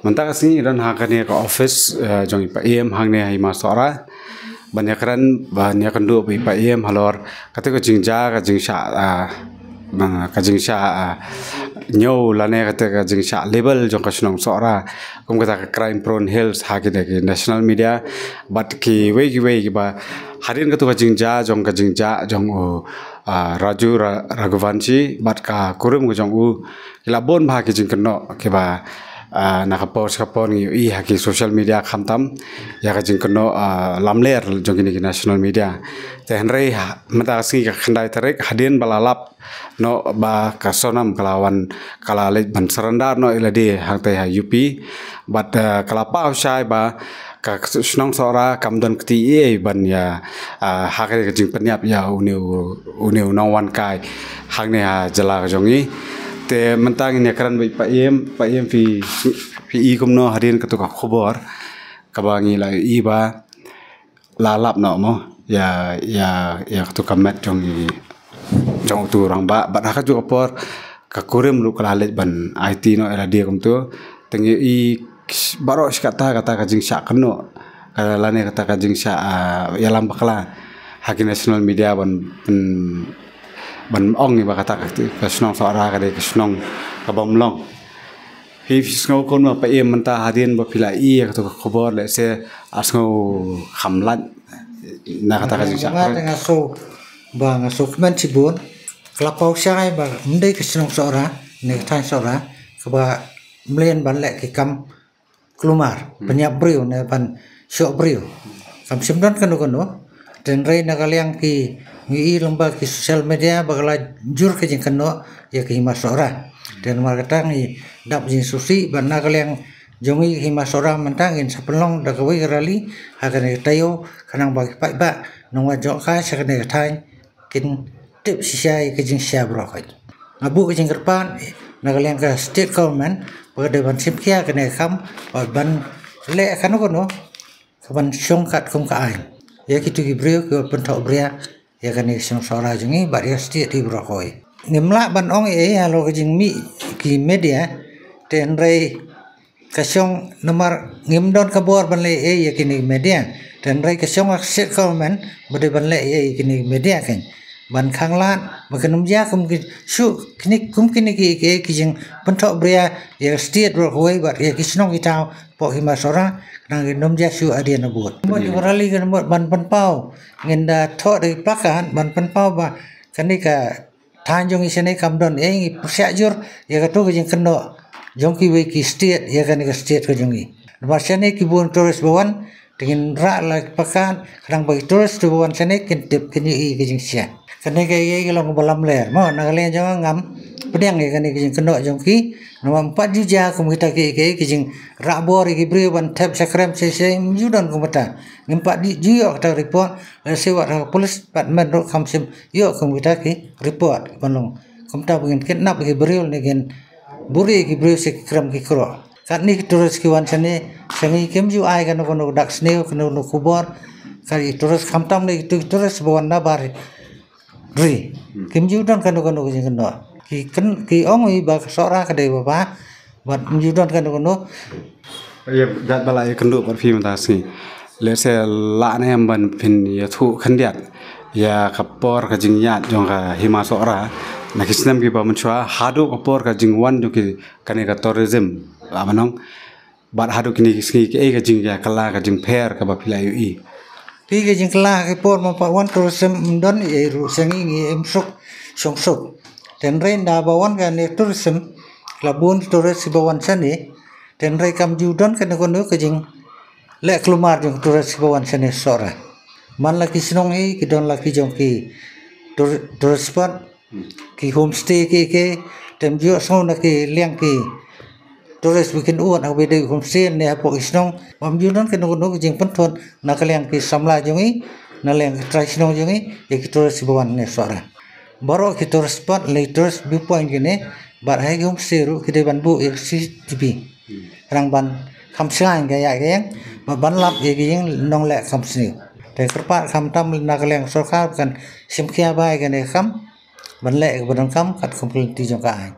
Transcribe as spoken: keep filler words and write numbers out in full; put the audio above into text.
Mynta ka sngi don ha kane ka office, eh, jong i Paiem hangne ha Hima Sohra. Ban ïakren, ban ïakynduh bad i Paiem halor kata ka jingjia, ka jingshah, ah, ka jingshah, ah, ñiew lane kata ka jingshah label jong ka shnong Sohra kum kata ka crime prone hills ha kine ki national media bad kiwei kiwei kiba hadien kata ka jingjia jong ka jingjia jong u, ah, Raju Ra-, Raghuvanshi bad ka kurim ka jong u, ki la bun bha ki jingkynnoh kiba, ah, na ka por sha ka por ngi ïohi ha ki social media khamtam ïa ka jingkynnoh, ah, lamler jong kine ki national media. Te hynrei ha, mynta ka sngi ka khyndai tarik hadien ba la lap noh ba ka Sonam ka la wan, ka la leit ban surrender noh ïa lade hangtei ha U P. Bad, ah, ka la paw shai ba ka shnong Sohra kam don kti ei ei ban ïa, ah, ha ka jingpynïap ïa une u, une u nongwan kai hangne ha jylla ka jong ngi. Te mynta ngin ïakren bad i Paiem, Paiem phi, phi i kumno hadien kata ka khubor kaba ngi la i ba la lap noh mo ïa, ïa, ïa kata ka met jong i, jong utu u rangbah bad ha kajuh ka por ka kurim ruh ka la leit ban aiti noh ïa lade kumto. Te ngi i baroh shi katta, kata ka jingshah kynnoh, ka lane kata ka jingshah, ah, ïalam bakla ha ki national media ban, ban, ban ong ïa ba kata ka, ka shnong Sohra ka dei ka shnong ka bym long. Phi, phi sngew kumno Paiem mynta hadien ba phi la i ïa kata ka khubor, lehse ar sngew kham lait na kata ka jingshah. Nga te nga sngew ba nga sngew kmen shibun. Ka la paw shai ba ym dei ka shnong Sohra ne ka thaiñ Sohra kaba mlien ban leh ki kam klumar, pynïap briew ne ban shoh briew. Kam shym don kano kano. Te hynrei na ka liang ki, ngi i lyngba ki social media ba ka la jur ka jingkynnoh ïa ka Hima Sohra. Te namar kata ngi dap jingsngewsih ba na ka liang jong ngi ka Hima Sohra mynta ngin sa pynlong da kawei ka rally ha kane ka taïew khnang ba ki paidbah nongwan jong ka sha kane ka thaiñ kin tip shisha ïa ka jingshai baroh khoit. Nga buh ka jingkyrpad na ka liang ka state government ba ka dei ban shim khia kane ka kam bad ban leh kano kano ka ban shong katkum ka aiñ ïa kito ki briew kiba pynthohbria ïa kane ka shnong Sohra jong ngi bad ïa ka state hi baroh kawei. Ngim lah ban ong ei ei halor ka jingmih ki media, te hynrei ka shong namar ngim don ka bor ban leh ei ei ïa kine ki media. Te hynrei ka shong ka state government ba dei ban leh ei ei ïa kine ki media, kan ban khanglad ba kin ym jia kum ki shu kine, kum kine ki, ki, ki jingpynthohbria ïa ka state baroh kawei bad ïa ki shnong ki thaw hapoh Hima Sohra, khnang kin ym jia shuh hadien habud. Mut ïa ka rally kan mut ban pynpaw, ngin da thoh da ki plakat ban pynpaw ba kane ka thaiñ jong ngi shane kam don ei, ngi pyrshah jur ïa kato ka jingkynnoh jong kiwei ki state ïa kane ka state ka jong ngi. Namar shane ki bun tourist ba wan, te ngin rah la ki plakat khnang ba ki tourist ba wan shane kin tip, kin ïohi ka jingshai. Kane ka ei ei ka long kaba lamler mo na ka liang jong nga, ngam pdiang ïa kane ka jingkynnoh jong ki. Namar ym pat ju jia kum kita ki, ki, ki jingrah bor ïa ki briew ban thep sha krem sha sha, ym ju don kum kata. Ngim pat ju ïoh kata ka report, lehse wat ha ka police department ruh kam shym ïoh kum kita ki report ban long kumta ba ngin kidnap ïa ki briew ne ngin buhrieh ïa ki briew sha ki krem ki krok. Katne ki tourist ki wan shane sha ngi kim ju ai kano kano ka dak sniew, kano kano ka khubor. Ka ki tourist khamtam ne ki tourist ba wan na bar ri, kim ju don kano kano ka jingkynnoh. Ki kyn-, ki ong ïa ba ka Sohra ka dei ba bha bad ym ju don kano kano. Ïa, dat ba la ïakynduh bad phi mynta ka sngi, lehse lah ne em ban phin ïathuh khyndiat ïa ka por ka jingïaid jong ka Hima Sohra na ki snem kiba mynshuwa haduh ka por ka jingwan jong ki, kane ka tourism, la ban ong, bad haduh kine ki sngi, kaei ka jingïakylla, ka jingpher kaba phi la ïohi? Phi, ka jingkylla ha ki por ba ym pat wan tourism ym don ei ei ruh sha ngi, ngi im suk shong suk. Te hynrei ynda ba wan kane tourism, la bun tourist kiba wan shane, te hynrei kam ju don kano kano ka jingleh klumar jong tourist kiba wan shane Sohra. Man la ki shnong hi ki don la ki jong ki tour-, tourist spot, ki homestay ki, ki, te ym ju ïohsngew na ki liang ki tourist ba kin wan ha kaba dei homestay ne hapoh ki shnong. Bym ju don kano kano ka jingpynthut na ka liang ki samla jong ngi, na liang ki trai shnong jong ngi ïa ki tourist ba wan ne Sohra. Baroh ki tourist spot lane tourist viewpoint kine bad ha ki homestay ruh ki dei ban buh ïa ka C C T V, khnang ban kham shngaiñ ka ïaid ka ïeng bad ban lap ïa ki ïing nongleh kam sniew. Te kyrpad khamtam na ka liang sorkar ba kan shim khia bha ïa kane ka kam ban leh kaba donkam katkum ka lynti jong ka aiñ.